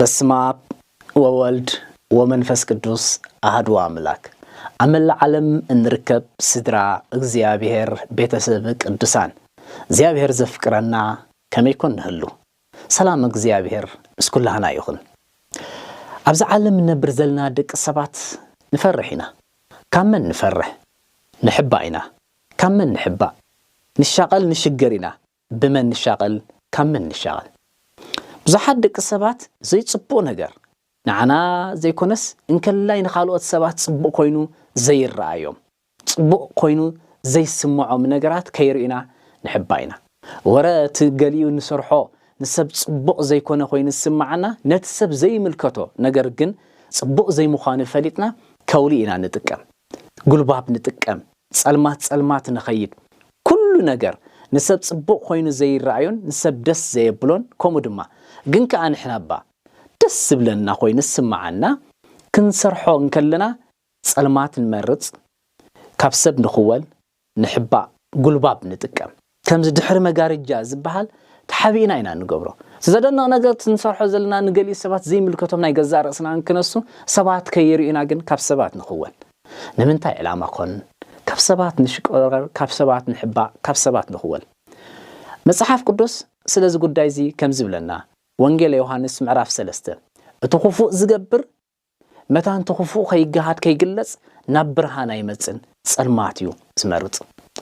በስመ አብ ወወልድ ወመንፈስ ቅዱስ አሐዱ አምላክ። ኣብ መላእ ዓለም እንርከብ ስድራ እግዚኣብሔር ቤተሰብ ቅዱሳን፣ እግዚኣብሔር ዘፍቅረና ከመይ ኮን ንህሉ? ሰላም እግዚኣብሔር ምስ ኩላህና ይኹን። ኣብዚ ዓለም ንነብር ዘለና ደቂ ሰባት ንፈርሕ ኢና። ካብ መን ንፈርሕ? ንሕባእ ኢና። ካብ መን ንሕባእ? ንሻቐል ንሽገር ኢና። ብመን ንሻቐል? ካብ መን ንሻቐል? ብዙሓት ደቂ ሰባት ዘይጽቡቕ ነገር ንዓና ዘይኮነስ እንከላይ ንኻልኦት ሰባት ጽቡቕ ኮይኑ ዘይረኣዮም፣ ጽቡቕ ኮይኑ ዘይስምዖም ነገራት ከይርእዩና ንሕባእ ኢና። ወረ እቲ ገሊኡ ንሰርሖ ንሰብ ጽቡቕ ዘይኮነ ኮይኑ ዝስምዓና፣ ነቲ ሰብ ዘይምልከቶ ነገር ግን ጽቡቕ ዘይምዃኑ ፈሊጥና ከውሊ ኢና ንጥቀም፣ ጉልባብ ንጥቀም፣ ጸልማት ጸልማት ንኸይድ። ኩሉ ነገር ንሰብ ጽቡቕ ኮይኑ ዘይረኣዮን ንሰብ ደስ ዘየብሎን፣ ከምኡ ድማ ግን ከኣ ንሕና እባ ደስ ዝብለና ኮይኑ ዝስምዓና ክንሰርሖ እንከለና ጸልማት ንመርጽ፣ ካብ ሰብ ንኽወል፣ ንሕባእ፣ ጉልባብ ንጥቀም። ከምዚ ድሕሪ መጋረጃ ዝበሃል ተሓቢእና ኢና ንገብሮ። እቲ ዘደንቕ ነገር እቲ ንሰርሖ ዘለና ንገሊኡ ሰባት ዘይምልከቶም ናይ ገዛእ ርእስና እንክነሱ ሰባት ከይርእዩና ግን ካብ ሰባት ንኽወል። ንምንታይ ዕላማ ኮን? ካብ ሰባት ንሽቆረር፣ ካብ ሰባት ንሕባእ፣ ካብ ሰባት ንኽወል። መጽሓፍ ቅዱስ ስለዚ ጉዳይ እዚ ከምዚ ይብለና። ወንጌል ዮሃንስ ምዕራፍ ሰለስተ፣ እቲ ክፉእ ዝገብር መታን እቲ ክፉእ ከይገሃድ ከይግለጽ ናብ ብርሃን ኣይመጽን፣ ጸልማት እዩ ዝመርጽ።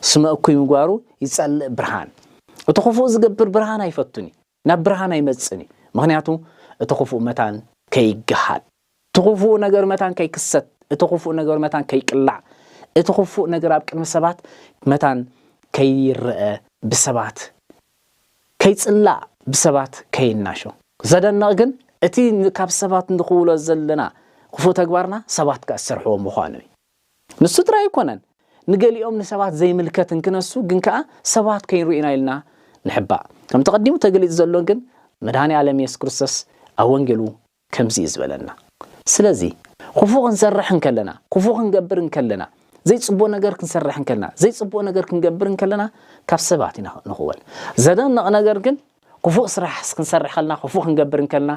ስመ እኩይ ምግባሩ ይጸልእ ብርሃን። እቲ ክፉእ ዝገብር ብርሃን ኣይፈቱን እዩ፣ ናብ ብርሃን ኣይመጽን እዩ። ምኽንያቱ እቲ ክፉእ መታን ከይገሃድ፣ እቲ ክፉእ ነገር መታን ከይክሰት፣ እቲ ክፉእ ነገር መታን ከይቅላዕ፣ እቲ ክፉእ ነገር ኣብ ቅድሚ ሰባት መታን ከይረአ፣ ብሰባት ከይጽላእ፣ ብሰባት ከይናሾ። ዘደንቕ ግን እቲ ን-፣ ካብ ሰባት ንኽውሎ ዘለና ክፉእ ተግባርና ሰባት ከኣ ዝሰርሕዎ ምዃኑ እዩ። ንሱ ጥራይ ኣይኮነን፣ ንገሊኦም ንሰባት ዘይምልከት እንክነሱ ግን ከኣ ሰባት ከይንርእዩና ኢልና ንሕባእ። ከምቲ ቀዲሙ ተገሊጹ ዘሎ ግን መድኃኔ ዓለም የሱስ ክርስቶስ ኣብ ወንጌሉ ከምዚ እዩ ዝበለና። ስለዚ ክፉእ ክንሰርሕ እንከለና፣ ክፉእ ክንገብር እንከለና፣ ዘይጽቡቕ ነገር ክንሰርሕ እንከለና፣ ዘይጽቡቕ ነገር ክንገብር እንከለና ካብ ሰባት ኢና ንኽወል። ዘደንቕ ነገር ግን ክፉእ ስራሕ ክንሰርሕ ከለና፣ ክፉእ ክንገብር እንከለና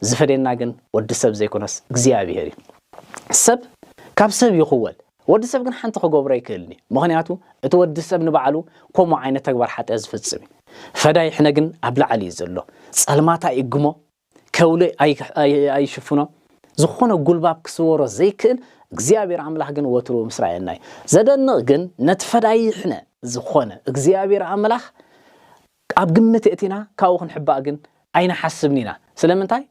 ዝፈድየና ግን ወዲ ሰብ ዘይኮነስ እግዚኣብሔር እዩ። ሰብ ካብ ሰብ ይኽወል፣ ወዲ ሰብ ግን ሓንቲ ክገብሮ ኣይክእልን እዩ። ምኽንያቱ እቲ ወዲ ሰብ ንባዕሉ ከምኡ ዓይነት ተግባር ሓጢኣት ዝፍጽም እዩ። ፈዳይ ሕነ ግን ኣብ ላዕሊ እዩ ዘሎ። ጸልማት ኣይእግሞ፣ ከውሊ ኣይ-፣ ኣይ-፣ ኣይሽፍኖ፣ ዝኾነ ጉልባብ ክስወሮ ዘይክእል እግዚኣብሔር ኣምላኽ ግን ወትሩ ምስ ረኣየና እዩ። ዘደንቕ ግን ነቲ ፈዳይ ሕነ ዝኾነ እግዚኣብሔር ኣምላኽ ኣብ ግምት የእቲና ካብኡ ክንሕባእ ግን ኣይንሓስብን ኢና። ስለምንታይ?